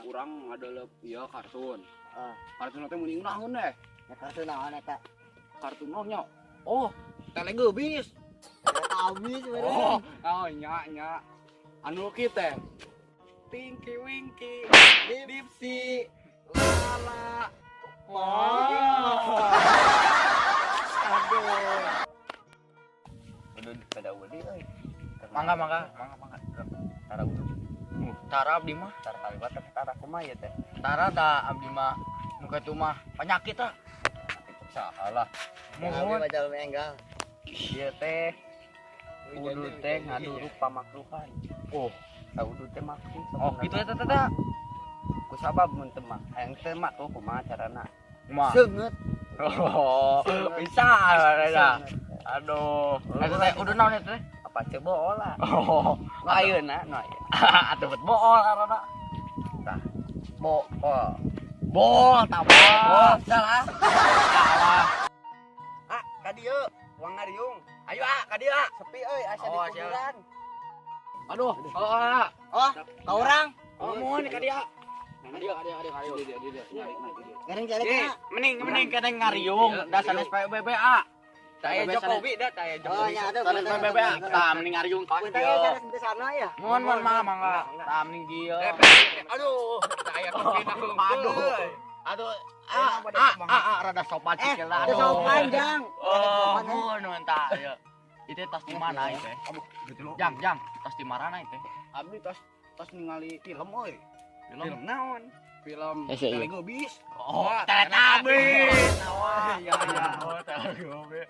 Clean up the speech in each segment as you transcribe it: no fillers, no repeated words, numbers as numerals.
Urang ngadelep ieu kartun. Ah. Kartun teh meuning naon deh. Ya kartun naon eta? Kartun naon nya? Oh, Teletubbies. Teletubbies sebenarnya. Oh, oh nya nya. Anu kieu teh. Tinky Winky, Dipsy, Lala. Wah. Aduh. Udah pada uli euy. Mangga mangga, mangga mangga. Tara udah. Tara abdi mah, Tara kaliwat tapi tara kumaha ya teh? Tara da abdi mah nu kitu mah penyakit ah. Salah. Mohon. Abdi mah jalmi enggal. Ieu teh kudu teh ngaduruk pamakruhan. Oh, Kudu teh makruh. oh gitu eta teh teh. Ku sabab mun teu mah hayang teu makruh kumaha carana? Kumaha? Seungeut. Oh, bisa ada. Aduh, eta teh udah naon eta teh? Apa coba lah. Oh, Nu ayeuna nu ayeuna. atuh bet bool arana. Tah. Bool. Bol, tak bol. Salah. Salah. Ah, ka dieu, uang ngariung. Ayo ah, ka dieu ah. Sepi euy, asa Oh, di kuburan. Aduh, oh, ah. Oh, ka urang. Oh, mohon ka dia. Ka dia, ka dia, ka dia, ka dia. Dia, dia, dia. Garing cari Eh, na. mending mending kadang ngariung, da sanes PBB ah. Taya Jokowi dah, taya Oh, Jokowi. nya aduh. Sanes PBB ah. Tah mending ngariung kaos Punten dieu. sanes teu sana ya. Mohon mohon mangga mangga. Tah mending dieu. Aduh, taya kopi Aduh. Aduh, ah ah ah, ah rada sopan Eh, sikil lah. teu sopan, Jang. Oh, mohon nuhun tah. Ieu. Itu tas di mana itu? Aduh, gitu loh. Jang, jang, tas di mana itu? Abdi tos tos ningali film euy. Film. naon? Film Eh, sih, iya. Teletubbies. Oh, Teletubbies. Iya, iya. Oh, Teletubbies.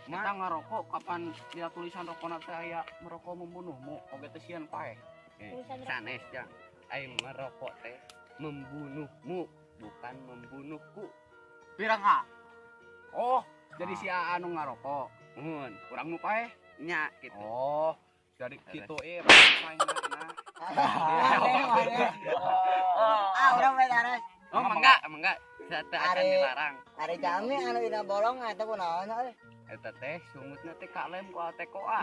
Kita ngarokok kapan dia tulisan rokona teh aya merokok membunuhmu oge teh sieun paeh. Sanes, Jang. Aing merokok teh membunuhmu, bukan membunuhku. Pirang ah? Oh, jadi si Aa anu ngarokok. Mun, Urang nu paeh. nya gitu. Oh, jadi kitu eh paeh nah. Aneh, aneh. Ah, urang mah taras. Oh, mangga, mangga. Teu acan Ari. dilarang. Ari jami anu dina bolong eta kunaon euy. Eta teh sungutna teh kalem ku teko ah.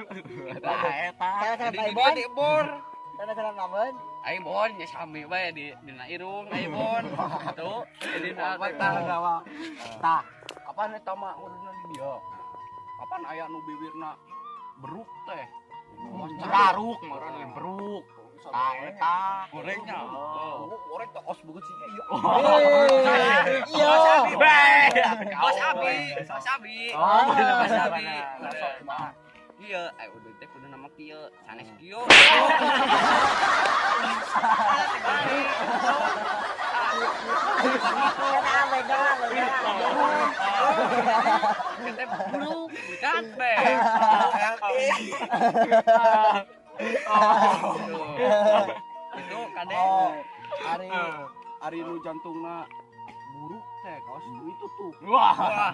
Tah eta. Salah salah Jadi Pak di Ibon. dieu dibor. Salah salah Mabon. Aing bon nya sami bae di dina irung aing bon. Tuh, dina Tah gawa. Tah, kapan eta mah uduna di dieu? Kapan aya nu bibirna beruk teh? Baruk, meureun beruk. Tah eta. gorengnya. Oh, goreng teh os begut sih iya. Iya. Bos Abi, Bos Abi. Oh, Bos Abi. Nah, sok kumaha? Iya, ayo udah teh kudu nama kieu, sanes kieu. Eta begal, begal. Kita buruk, bukan teh. Itu kade. Oh, ari ari nu jantungna buruk teh kaos itu tuh. Wah.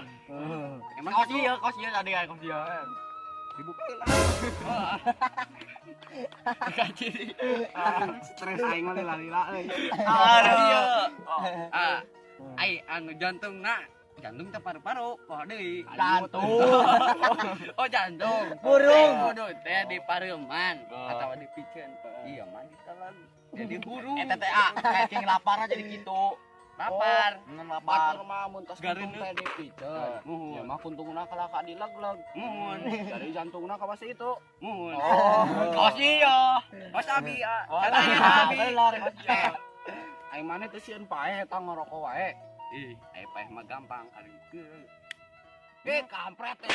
Emang Kaos ieu, kaos ieu tadi kaos ieu. Dibuka lah. Kaji. Stres aing mah lila-lila euy. Aduh. Ah, ai anu jantungna, jantung teh paru-paru, poho deui. Jantung. Oh, jantung. Burung. Kudu teh di pareuman atawa di piceun. Iya mah ditelan. Jadi hurung. Eta teh ah, kayak cing lapar jadi gitu. Lapar. Mun lapar. Batur mah mun tos kuntung teh dipiceun. Muhun. Ya mah kuntungna kalah ka dileg-leg. Muhun. Dari jantungna ka pasti itu. Muhun. Oh, kaos ieu. Kaos abi ah. Oh, Kata abi. bener. Eh, aing maneh teh sieun paeh eta ngarokok wae. Ih, ai paeh mah gampang ari. Eh, kampret teh.